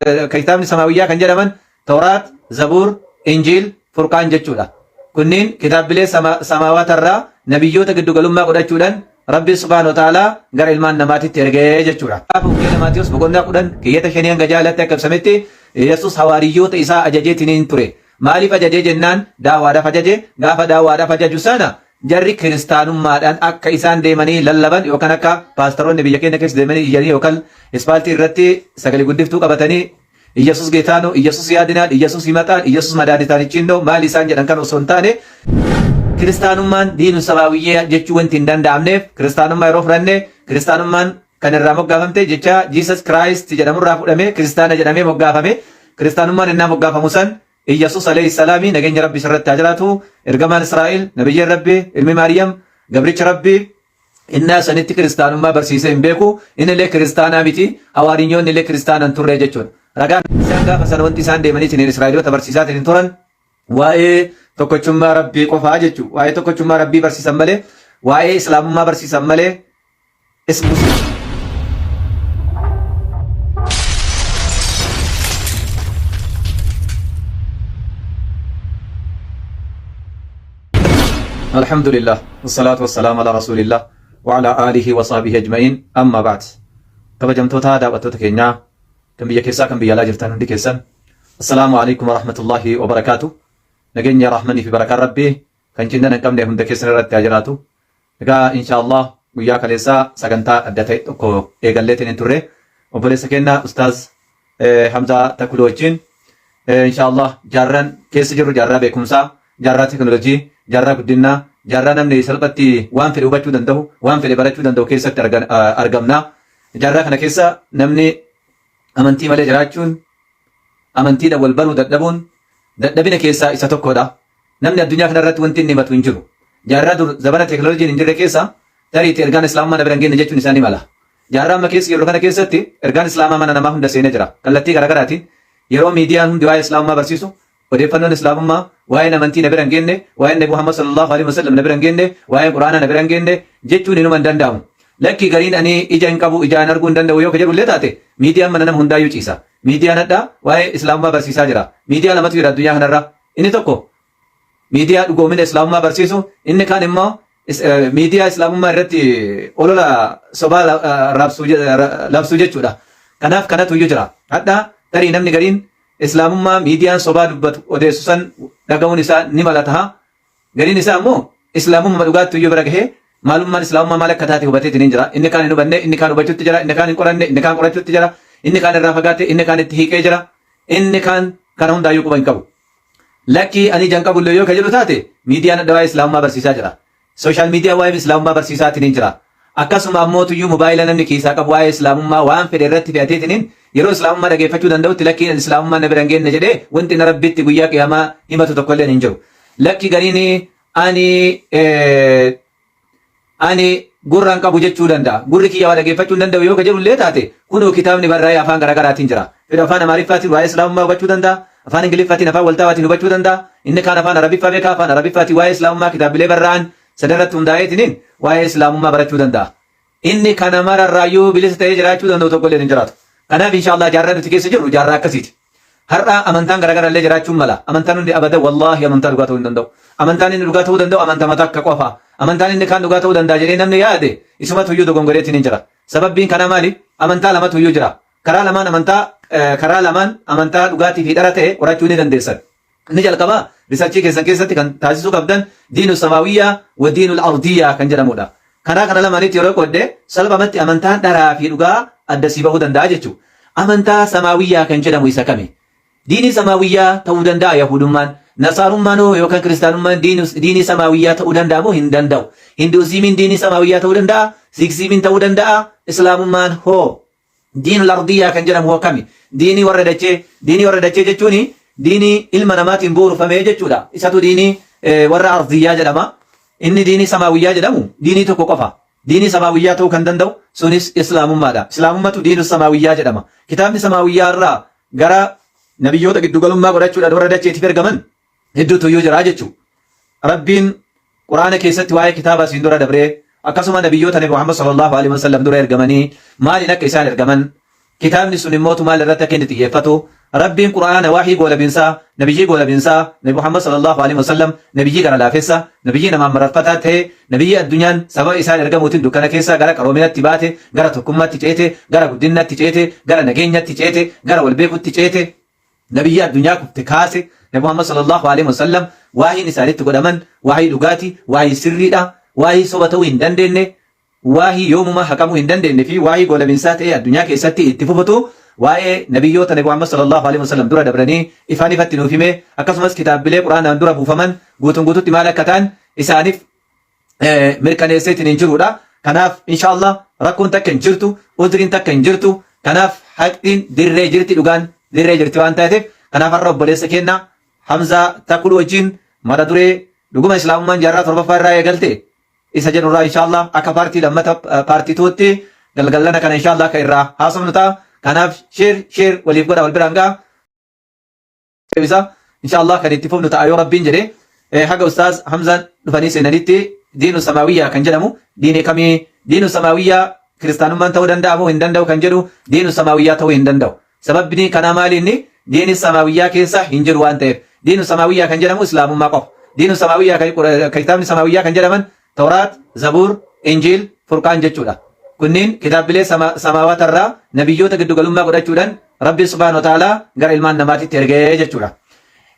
Kitaabni samaawiyyaa kan jedhaman Tawraat, Zabuur, Injiil, Furqaan jechuudha. Kunniin kitaabbilee samaawatarraa nabiyyoota giddugalummaa godhachuudhaan Rabbi subhaanahu wa ta'aalaa gara ilmaan namaatitti ergee jechuudha. Kitaaba Wangeela Maatiyus boqonnaa 10 keeyyata 5 hanga 6 akka ibsametti Yesus hawaariyyoota isaa ajajeetiniin ture. Maaliif ajajee jennaan daawaadhaaf ajaje. Gaafa daawaadhaaf ajaju sana jarri kiristaanummaadhaan akka isaan deemanii lallaban yookaan akka paastaroonni biyya keenya keessa deemanii iyyanii yookaan ispaaltii irratti sagalee guddiftuu qabatanii Iyyasuus ጌታ ነው፣ ኢየሱስ ያድናል፣ ኢየሱስ ይመጣል፣ ኢየሱስ መድኃኒታችን ነው maal isaan jedhan kan osoo hin taane kiristaanummaan diinu sabaawiyyee jechuu wanti hin danda'amneef kiristaanummaa yeroo fudhanne kiristaanummaan kan irraa moggaafamte jecha Jesus Christ jedhamurraa fudhame kiristaana jedhamee moggaafame. Kiristaanummaan innaa moggaafamu san Iyyasuus alayhi salaami, nageenya Rabbi isarratti haa jiraatu, ergamaan Israa'el, nabiyyiin Rabbi, ilmi Maariyam, gabricha Rabbi, innaa sanitti kiristaanummaa barsiisee hin beeku. Inni illee kiristaanaa miti, hawaariyyoonni illee kiristaana hin turre jechuudha. Ragaan isaan gaafa sana wanti isaan deemanii isiniin Israa'eloota barsiisaatiin hin turan waa'ee tokkochummaa Rabbii qofaa jechuudha. Waa'ee tokkochummaa Rabbii barsiisan malee, waa'ee islaamummaa barsiisan malee. Alhamdulillah, wasalaatu wassalaam ala rasuulillah wa ala aalihi wa sahbihi ajma'iin, amma ba'd. Kabajamtoota daawwattoota keenyaa kan biyya keessaa kan biyya alaa jirtan hundi keessan, assalaamu alaikum wa rahmatullahi wa barakaatu. Nageenya, rahmanii fi barakaan Rabbii kan cinnan hin qabne hunda keessan irratti haa jiraatu. Egaa inshaallah guyyaa kaleessaa sagantaa adda ta'e tokko eegalleetiin hin turre obboleessa keenya Ustaaz Hamzaa Takuluu wajjin. Inshaallah jaarraan keessa jirru jaarraa beekumsaa, jaarraa teekinooloojii, jaarraa guddinaa, jaarraa namni salphatti waan fedhe hubachuu danda'u, waan fedhe barachuu danda'u keessatti argamna. Jaarraa kana keessa namni amantii malee jiraachuun, amantiidhaan wal baruu dadhabuun dadhabina keessaa isa tokkodha. Namni addunyaa kana irratti wanti inni himatu hin jiru. Jaarraa dur zabana teekinooloojiin hin jirre keessa tariitti ergaan islaamummaa na bira hin geenye jechuun isaa ni mala. Jaarraa amma keessa jirru kana keessatti ergaan islaamaa mana namaa hunda seenee jira. Kallattii garaagaraatiin yeroo miidiyaan hundi waa'ee islaamummaa barsiisu, odeeffannoon islaamummaa, waa'een amantii na bira hin geenne, waa'een Nabi Muhammad sallallahu alaihi wasallam na bira hin geenne, waa'een Quraanaa na bira hin geenne jechuun inuma hin danda'amu. Lakki, gariin ani ija hin qabu, ijaan arguu hin danda'u yoo ka jedhu illee taate, miidiyaan mana nama hundaayyuu ciisa. Miidiyaan hadhaa waa'ee islaamummaa barsiisaa jira. Miidiyaa lamatu jira addunyaa kanarra. Inni tokko miidiyaa dhugoomina islaamummaa barsiisu, inni kaan immoo miidiyaa islaamummaa irratti olola sobaa labsuu jechuudha. Kanaaf kanatu iyyuu jira. Hadhaa tarii namni gariin islaamummaa miidiyaan sobaa dubbatu odeessu san dhaga'uun isaa ni mala taha. Gariin isaa immoo islaamummaa dhugaatti iyyuu bira gahee maalummaan islaamummaa maal akka taate hubateetiin hin jira. Inni kaan hin hubanne, inni kaan hubachuutti jira, inni kaan hin qoranne, inni kaan qorachuutti jira, inni kaan irraa fagaate, inni kaan itti hiiqee jira, inni kaan kana hundaayyuu quba hin qabu. Lakkii, ani ija hin qabullee yoo ka jedhu taate, miidiyaan adda waa'ee islaamummaa barsiisaa jira. Social media waa'ee islaamummaa barsiisaatiin hin jira. Akkasuma ammoo tuyyuu mobaayila namni keessaa qabu waa'ee islaamummaa waan fedhe irratti fe'ateetiniin yeroo islaamummaa dhageeffachuu danda'utti, lakkiin islaamummaa na bira hin geenne jedhee wanti na Rabbitti guyyaa qiyaamaa himatu tokkolleen hin jiru. Lakki, gariin ani gurra hin qabu jechuu danda'a. Gurri kiyya waa dhageeffachuu hin danda'u yoo ka jedhu illee taate, kunoo kitaabni barraa'ee afaan garaagaraatiin jira. Fedhu afaan Amaariffaatiin waa'ee islaamummaa hubachuu danda'a. Afaan Ingiliffaatiin, afaan waltaawaatiin hubachuu danda'a. Inni kaan afaan Arabiffaa beeka. Afaan Arabiffaatiin waa'ee islaamummaa kitaabilee barraa'an sadarratti hundaa'eetiniin waa'ee islaamummaa barachuu danda'a. Inni kana mararraayyuu bilisa ta'ee jiraachuu danda'u tokko illee hin jiraatu. Kanaaf inshaallah jaarraa nuti keessa jirru jaarraa akkasiiti. Har'a amantaan garaagaraa illee jiraachuun mala. Amantaan hundi abada wallaahi amantaa dhugaa ta'uu hin danda'u. Amantaan inni dhugaa ta'uu danda'u amantama takka qofa. Amantaan inni kaan dhugaa ta'uu danda'a jedhee namni yaade isumatu iyyuu dogongoreetiin hin jira. Sababbiin kanaa maali? Amantaa lamatu iyyuu jira. Karaa lamaan amantaa karaa lamaan amantaa dhugaatii fi dhara ta'e qorachuu ni dandeessan. Inni jalqabaa research keessan keessatti kan taasisuu qabdan diinu samaawiyyaa wa diinu ardiyyaa kan jedhamudha. Karaa kana lamaanitti yeroo qoodde salphumatti amantaan dharaa fi dhugaa adda sii bahuu danda'a jechuudha. Amantaa samaawiyyaa kan jedhamu isa kami? Diinii samaawiyyaa ta'uu danda'a Yahudummaan? Nasaarummaan hoo yookaan kiristaanummaan diinii samaawiyyaa ta'uu danda'a moo hin danda'u? Hinduuzimiin diinii samaawiyyaa ta'uu danda'a? Siikziimiin ta'uu danda'a? Islaamummaan hoo? Diinul ardiyyaa kan jedhamu hoo kami? Diinii warra dachee. Diinii warra dachee jechuun diinii ilma namaatiin bu'uurfame jechuudha. Isatu diinii warra ardiyyaa jedhama. Inni diinii samaawiyyaa jedhamu diinii tokko qofa. Diinii samaawiyyaa ta'uu kan danda'u sunis islaamummaadha. Islaamummatu diinu samaawiyyaa jedhama. Kitaabni samaawiyyaa irraa gara nabiyyoota giddugalummaa godhachuudhaan warra dacheetiif ergaman hedduutu iyyuu jira jechuudha. Rabbiin Quraana keessatti waa'ee kitaaba asiin dura dabree, akkasuma nabiyyoota Nabi Muhammad sallallahu alaihi wasallam dura ergamanii maaliin akka isaan ergaman, Kitaabni sun immootu maal irratti akka inni xiyyeeffatu, Rabbiin Qur'aana wahyii goolabinsaa, nabiyyii goolabinsaa, Nabi Muhammad sallallahu aleyhi wa sallam, nabiyyii gara laafessa, nabiyyii namaan mararfataa ta'e, nabiyyii addunyaan sababa isaan ergamuutiin dukkana keessaa gara qaroominatti baate, gara tokkummaatti ceete, gara guddinnatti ceete, gara nageenyatti ceete, gara wal beekutti ceete, nabiyyii addunyaa kufte kaase, Nabi Muhammad sallallahu aleyhi wa sallam wahyiin isaanitti godhaman wahyii dhugaati, wahyii sirriidha, wahyii soba ta'uu hin dandeenne, waahii yoomumaa haqamuu hin dandeenne fi waahii goolabinsaa ta'ee addunyaa keessatti itti fufutu waa'ee nabiyyoota Nabi Muhammad sallallahu alaihi wasallam dura dabranii ifaan ifatti nuuf hime, akkasumas kitaabbilee Qur'aanaan dura buufaman guutuun guututti maal akka ta'an isaaniif mirkaneesseetiin hin jiruudha. Kanaaf inshaallah rakkoon takka hin jirtu, uzriin takka hin jirtu. Kanaaf haqxiin dirree jirti, dhugaan dirree jirti waan taateef, kanaaf har'a obboleessa keenya Hamzaa Takul wajjin mata duree dhuguma islaamummaan jaarraa torbaffaa irraa eegalte isa jedhu irraa inshallah akka paartii lammata paartii tuutti galgallana kana inshallah akka irraa haasofnu ta'a. Kanaaf share share waliif godha, wal biraan ga'a. Isa inshallah kan itti fufnu ta'a yoo Rabbiin jedhe. Haga ustaaz Hamzaan dhufanii seenanitti, diinu samaawiyyaa kan jedhamu diinii kamii? Diinu samaawiyyaa kiristaanummaan ta'uu danda'a moo hin danda'u kan jedhu, diinu samaawiyyaa ta'uu hin danda'u. Sababni kanaa maali? Inni diini samaawiyyaa keessa hin jiru waan ta'eef. Diinu samaawiyyaa kan jedhamu islaamummaa qofa. Diinu samaawiyyaa kan kitaabni samaawiyyaa kan jedhaman Tawraat, Zabuur, Injiil, Furqaan jechuudha. Kunniin kitaabbilee samaawaata irraa nabiyyoota giddugalummaa godhachuudhaan Rabbiin subhaanahu wa ta'aalaa gara ilmaan namaatitti ergee jechuudha.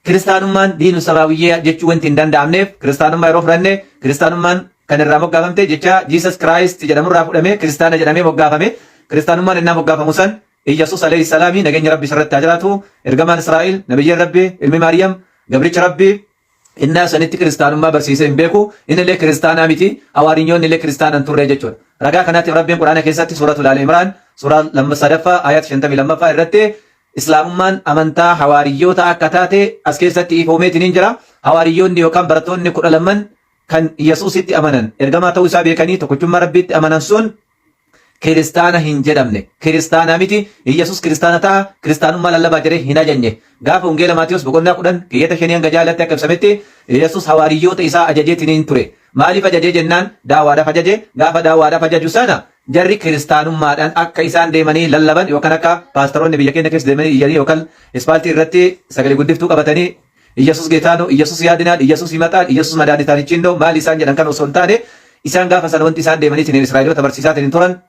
Kiristaanummaan diinu samaawiyyaa jechuu wanti hin danda'amneef, kiristaanummaa yeroo fudhanne, kiristaanummaan kan irraa moggaafamte jecha Jesus Christ jedhamurraa fudhamee kiristaana jedhamee moggaafame. Kiristaanummaan innaa moggaafamu san Iyyasuus alayhi salaami, nageenya Rabbi isarratti haa jiraatu, ergamaan Israa'el, nabiyyiin Rabbi, ilmi Maariyam, gabricha Rabbi, innaa sanitti kiristaanummaa barsiisee hin beeku. Innillee kiristaanaa miti, hawaarinyoonni illee kiristaana hin turre jechuudha. Ragaa kanaatiif Rabbiin Quraana keessatti suuratul Aali Imraan suuraa sadaffaa ayat 52ffaa irratti islaamummaan amantaa hawaariyyoota akka taate as keessatti ifoomeetiin hin jira. Hawaariyyoonni yookaan barattoonni 12n kan Yesuusitti amanan, ergamaa ta'uu isaa beekanii tokkochummaa Rabbiitti amanan sun kiristaana hin jedhamne. Kiristaanaa miti. Iyyasuus kiristaana ta'a, kiristaanummaa lallabaa jedhee hin ajajne. Gaafa Wangeela Maatiyos boqonnaa 10 keeyyata 5 hanga 6tti akka ibsametti, Iyyasuus hawaariyyoota isaa ajajeetiin hin ture. Maaliif ajajee jennaan, daawaadhaaf ajaje. Gaafa daawaadhaaf ajaju sana jarri kiristaanummaadhaan akka isaan deemanii lallaban yookaan akka paastaroonni biyya keenya keessa deemanii iyyanii yookaan ispaaltii irratti sagalee guddiftuu qabatanii "Iyyasuus ጌታ ነው, Iyyasuus ያድናል, Iyyasuus ይመጣል, Iyyasuus መድኃኒታችን ነው" maal isaan jedhan kan osoo hin taane, isaan gaafa sana wanti isaan deemanii Israa'eloota barsiisaatiin turan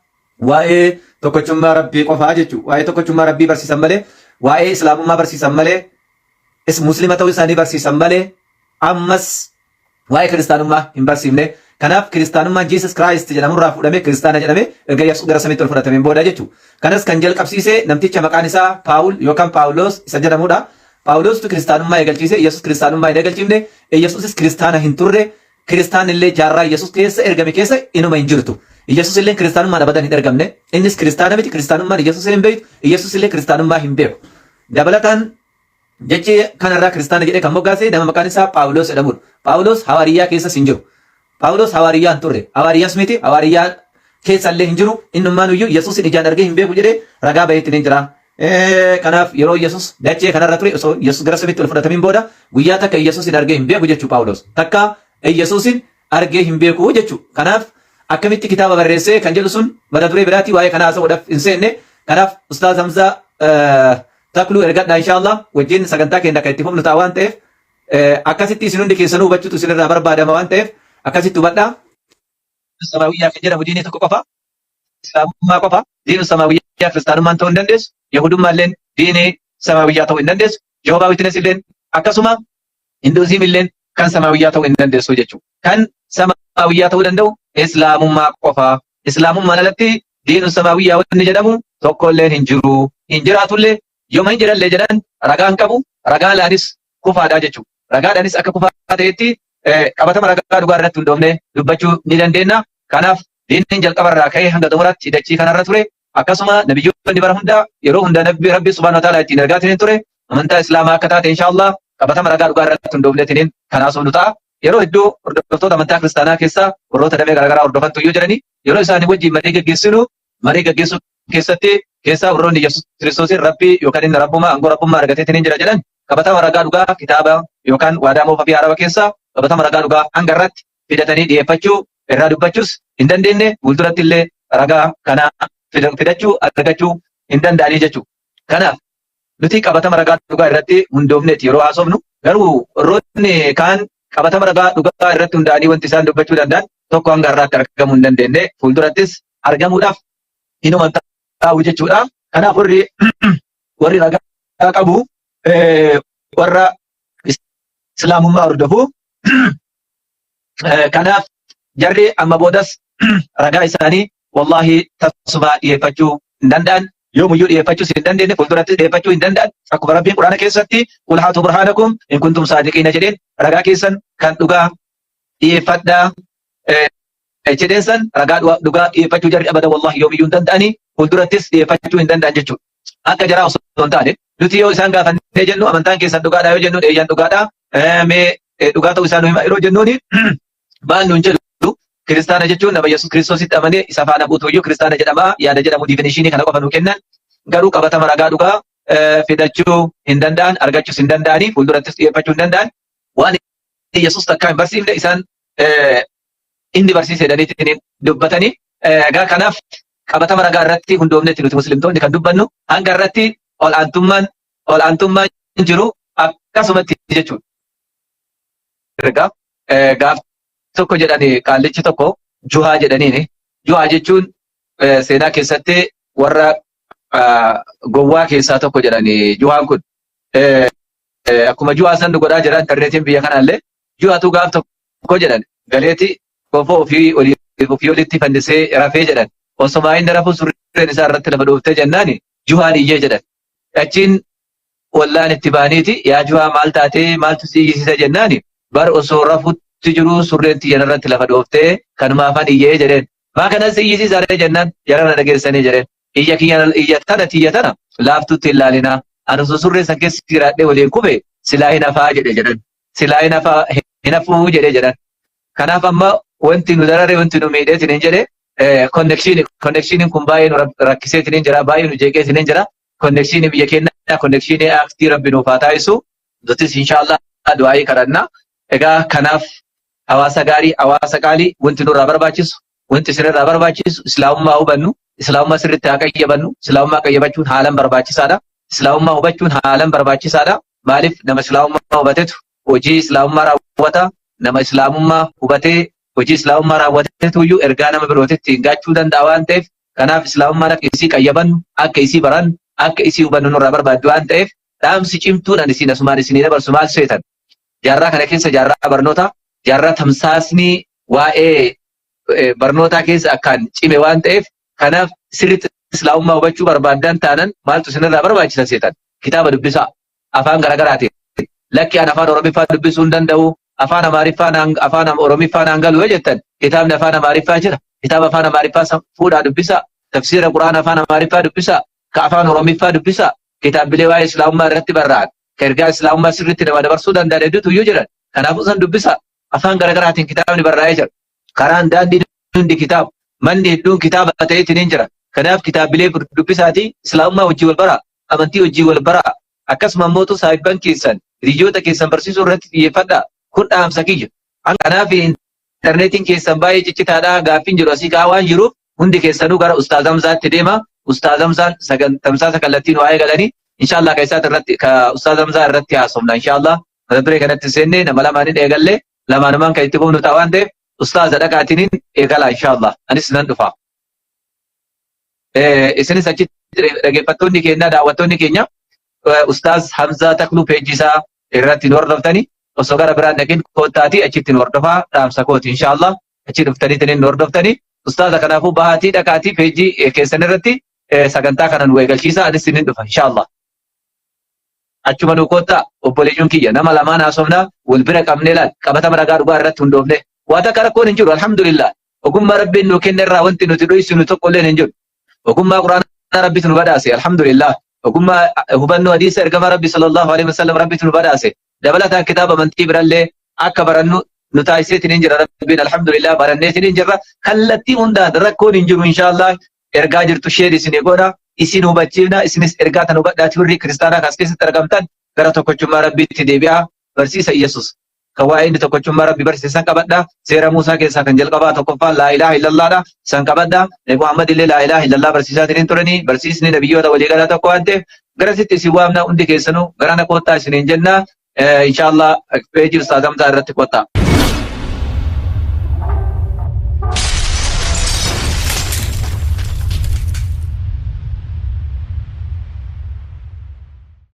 waa'ee tokkochummaa Rabbii qofaa jechuudha. Waa'ee tokkochummaa Rabbii barsiisan malee, waa'ee islaamummaa barsiisan malee, muslima ta'uu isaanii barsiisan malee, ammas waa'ee kiristaanummaa hin barsiifne. Kanaaf kiristaanummaan Jesus Christ jedhamurraa fuudhamee kiristaana jedhame erga Yesuus gara samiitti ol fudhatameen booda jechuudha. Kanas kan jalqabsiise namticha maqaan isaa Paawul yookaan Paawuloos isa jedhamudha. Paawuloostu kiristaanummaa eegalchiise. Yesuus kiristaanummaa hin eegalchiifne. Yesuusis kiristaana hin turre. Kiristaanni illee jaarraa Yesuus keessa ergame keessa inuma hin jirtu. Yesuus illee kiristaanummaan abadan hin ergamne. Innis kiristaana miti. Kiristaanummaan Yesuus hin beektu. Yesuus illee kiristaanummaa hin beeku. Dabalataan jechi kanarraa kiristaana jedhee kan moggaase nama maqaan isaa Phaawulos jedhamudha. Phaawulos hawaariyyaa keessas hin jiru. Phaawulos hawaariyyaa hin turre. Hawaariyyaas miti, hawaariyyaa keessa illee hin jiru. Innummaan iyyuu Yesuusin ijaan argee hin beeku jedhee ragaa baheetti ni jira. Kanaaf yeroo Yesuus dachee kanarra ture, osoo Yesuus gara samiitti ol fudhatamiin booda, guyyaa takka Yesuusin argee hin beeku jechuu Phaawulos. Takka Yesuusin argee hin beeku jechuu. Kanaaf akkamitti kitaaba barreessee kan jedhu sun mata duree biraatti, waa'ee kanaa haasa'uudhaaf hin seenne. Kanaaf Ustaaz Hamzaa Takluu ergadhaa, inshallah wajjin sagantaa keenya kan itti fufnu ta'a waan ta'eef, akkasitti isin hundi keessanuu hubachuutu isinirraa barbaadama waan ta'eef akkasitti hubadhaa. Samaawiyyaa kan jedhamu diinii tokko qofa, islaamummaa qofa. Diinu samaawiyyaa kiristaanummaan ta'uu hin dandeessu. Yahudummaa illeen diinii samaawiyyaa ta'uu hin dandeessu. Jehovah Witness illeen akkasuma, Hinduuzim illeen kan samaawiyyaa ta'uu hin dandeessu jechuudha. Kan samaawiyyaa ta'uu danda'u islaamummaa qofa. Islaamummaan alatti diinu samaawiyyaa wanni jedhamu tokko illeen hin jiru. Hin jiraatullee, yooma hin jedhallee jedhan ragaa hin qabu. Ragaadhaanis kufaadha jechuudha. Ragaadhaanis akka kufaa ta'etti qabatama ragaa dhugaa irratti hundoofne dubbachuu ni dandeenya. Kanaaf diinni jalqabarraa ka'ee hanga xumuraatti dachii kanarra ture. Akkasuma nabiyyoonni bara hundaa yeroo hunda nabbi Rabbi subhaanahu wa ta'ala ittiin ergaatiin ture amantaa islaamaa akka taate inshaallah qabatama ragaa dhugaa irratti hundoofneetiin kan haasofnu ta'a. Yeroo hedduu hordoftoota amantaa kiristaanaa keessaa warroota damee garaagaraa hordofantu iyyuu jiranii, yeroo isaanii wajjin marii gaggeessinu, marii gaggeessuu keessatti keessaa warroonni Yesuus Kiristoosiin Rabbii yookaan inni rabbummaa aangoo rabbummaa argateetiin hin jira jedhan, qabatama ragaa dhugaa kitaaba yookaan waadaa moofaa fi haarawaa keessaa qabatama ragaa dhugaa hanga irratti fidatanii dhiyeeffachuu irraa dubbachuus hin dandeenye, fuulduratti illee ragaa kana fidachuu argachuu hin danda'anii jechuudha. Kanaaf nuti qabatama ragaa dhugaa irratti hundoofneeti yeroo haasofnu garuu warroonni kaan qabatama ragaa dhugaa irratti hundaa'anii wanti isaan dubbachuu danda'an tokko hanga har'aatti argamuu hin dandeenye fuuldurattis argamuudhaaf hinuma taa'u jechuudha. Kanaaf warri warri ragaa qabu warra islaamummaa hordofu kanaaf jarri amma boodas ragaa isaanii wallaahi tasumaa dhiyeeffachuu hin danda'an yoomuyyuu dhiyeeffachuus hin dandeenye fuuldurattis dhiyeeffachuu hin danda'an akkuma rabbiin quraana keessatti qul haatu burhaanakum in kuntum saadiqiina jedheen ragaa keessan kan dhugaa dhiyeeffadhaa jedheen san ragaa dhugaa dhiyeeffachuu jarri abada wallaahi yoomiyyuu hin danda'anii fuuldurattis dhiyeeffachuu hin danda'an jechuudha. Akka jaraa osoo hin taane nuti yoo isaan gaafannee jennu amantaan keessan dhugaadha yoo jennuun eeyyan dhugaadha mee dhugaa ta'uu isaa nu hima yeroo jennuuni maal nuun jedhu kiristaana jechuun nama Yesuus Kiristoositti amanee isa faana buutu iyyuu kiristaana jedhama yaada jedhamu difinishinii kana qofa nu kennan garuu qabatama ragaa dhugaa fidachuu hin danda'an argachuus hin danda'anii fuuldurattis dhiyeeffachuu hin danda'an waan Yesuus takkaa hin barsiifne isaan inni barsiise jedhaniitiin dubbatanii egaa kanaaf qabatama ragaa irratti hundoofnetti nuti muslimtoonni kan dubbannu hanga irratti ol'aantummaan ol'aantummaan jiru akkasumatti jechuudha. Egaa gaaf tokko jedhani qaallichi tokko Juhaa jedhaniini. Juhaa jechuun seenaa keessatti warra gowwaa keessaa tokko jedhani Juhaan kun. Akkuma Juhaa san godhaa jira intarneetiin biyya kanaallee Juhaatu gaaf tokko jedhan galeeti kofoo ofii olii ofii olitti fannisee rafee jedhan. Osomaa inni rafuu surreen isaa irratti lafa dhooftee jennaani Juhaan iyyee jedhan. Achiin ollaan itti ba'aniiti yaa Juhaa maal taatee maaltu si iyyisiisa jennaani bar osoo rafutti jiruu surreen tiyya narratti lafa dhooftee kanumaafan iyyee jedheen. Maa kanas si iyyisiisa ree jennaan jara na dhageessanii jedheen. Iyya kiyya iyya tana tiyya tana laaftutti hin laalinaa. Ani osoo surree san keessa jiraadhee waliin kufe silaa hin hafaa jedhe jedhan. Silaa hin hafaa hin hafuu jedhe jedhan. Kanaaf amma wanti nu darare wanti nu miidheetiin hin jedhe konnekshiini konnekshiiniin kun baay'ee nu rakkiseetiin hin jira baay'ee nu jeeqeetiin hin jira. Konnekshiinii biyya keenyaa konnekshiinii aktii rabbi nuuf haa taasisu. Nutis inshaallah du'aayii kadhanna. Egaa kanaaf hawaasa gaarii hawaasa qaalii wanti nurraa barbaachisu wanti isinirraa barbaachisu islaamummaa hubannu islaamummaa sirriitti haa qayyabannu islaamummaa qayyabachuun haalan barbaachisaadha. Islaamummaa hubachuun haalan barbaachisaadha. Maaliif nama islaamummaa hubatetu hojii islaamummaa raawwata nama islaamummaa hubatee hojii islaamummaa raawwatetu iyyuu ergaa nama birootitti hin gaachuu danda'a waan ta'eef kanaaf islaamummaan akka isii qayyabannu akka isii barannu akka isii hubannu nurraa barbaaddu waan ta'eef dhaamsi cimtuun ani isin asumaan isinii dabarsu maal seetan jaarraa kana keessa jaarraa barnootaa jaarraa tamsaasni waa'ee barnootaa keessa akkaan cime waan ta'eef kanaaf sirriitti islaamummaa hubachuu barbaaddan taanan maaltu isinirraa barbaachisa seetan kitaaba dubbisaa afaan garagaraatiin lakki an afaan oromiffaa dubbisuu hin danda'u afaan amaariffaa naan afaan oromiffaa naan galu yoo jettan kitaabni afaan amaariffaa jira kitaaba afaan amaariffaa san fuudhaa dubbisaa tafsiira quraana afaan amaariffaa dubbisaa ka afaan oromiffaa dubbisaa kitaabbilee waa'ee islaamummaa irratti barraa'an ka ergaa islaamummaa sirriitti nama dabarsuu danda'an hedduutu iyyuu jiran kanaafuu san dubbisaa afaan garagaraatiin kitaabni barraa'ee jira karaan daandiin hundi kitaaba manni hedduun kitaaba ta'eetiin hin jira kanaaf kitaabbilee dubbisaatii islaamummaa wajjin wal baraa amantii wajjin wal baraa akkasuma immoo saahibban keessan hiriyoota keessan barsiisuu irratti xiyyeeffadhaa kun dhaamsa kiyya kanaaf intarneetiin keessan baay'ee ciccitaadha gaaffiin jiru asii ka'aa waan jiruuf hundi keessanuu gara Ustaaz Hamzaatti deema Ustaaz Hamzaan tamsaasa kallattiin waa'ee galanii inshallah ka isaati irratti ka Ustaaz Hamzaa irratti haasofna inshallah mata duree kanatti seenne nama lamaanin eegalle lamaanumaan kan itti fufnu ta'a waan ta'eef Ustaaza dhaqaatiniin eegala inshallah anis nan dhufa. Isinis achitti dhaggeeffattoonni keenya daawwattoonni keenya Ustaaz Hamzaa Takluu peejii isaa irratti nu hordoftani osoo gara biraan dhaqin koottaatii achitti nu hordofaa dhaamsa kooti inshallah achi dhuftaniitiin nu hordoftani Ustaaza kanaafuu bahaatii dhaqaatii peejii keessan irratti sagantaa kana nu eegalchiisa anis isinin dhufa inshallah. Achuma nu koottaa obboleeyyoon kiyya nama lamaan haasofnaa wal bira qabnee laal qabatama ragaa dhugaa irratti hundoofne waa takka rakkoon hin jiru alhamdulillah ogummaa rabbiin nu kenne irraa wanti nuti dhoysinu tokko illee hin jiru ogummaa quraana rabbitu nu badhaase alhamdulillah ogummaa hubannoo hadiisa ergamaa rabbi sallallahu alaihi wasallam rabbitu nu badhaase dabalataan kitaaba amantii birallee akka barannu nu taasiseetiin hin jira rabbiin alhamdulillah baranneetiin hin jirra kallattii hundaan rakkoon hin jiru inshaallah ergaa jirtu sheer isinii godha isin hubachiifna isinis ergaa tan hubadhaati warri kiristaanaa kas keessatti argamtan gara tokkochummaa rabbiitti deebi'aa barsiisa Iyyasuus. Kan waa'ee inni tokkochummaa Rabbi barsiise san qabadha. Seera Muusaa keessaa kan jalqabaa tokkoffaan laa ilaaha illallaadha. San qabadha. Nabi Muhammad illee laa ilaaha illallaa barsiisaatiin hin turanii. Barsiisni nabiyyoota waliigalaa tokko waan ta'eef garasitti isin waamna, hundi keessanuu garana koottaa isiniin jenna. Inshaallah peejii Ustaaz Hamzaa irratti koottaa.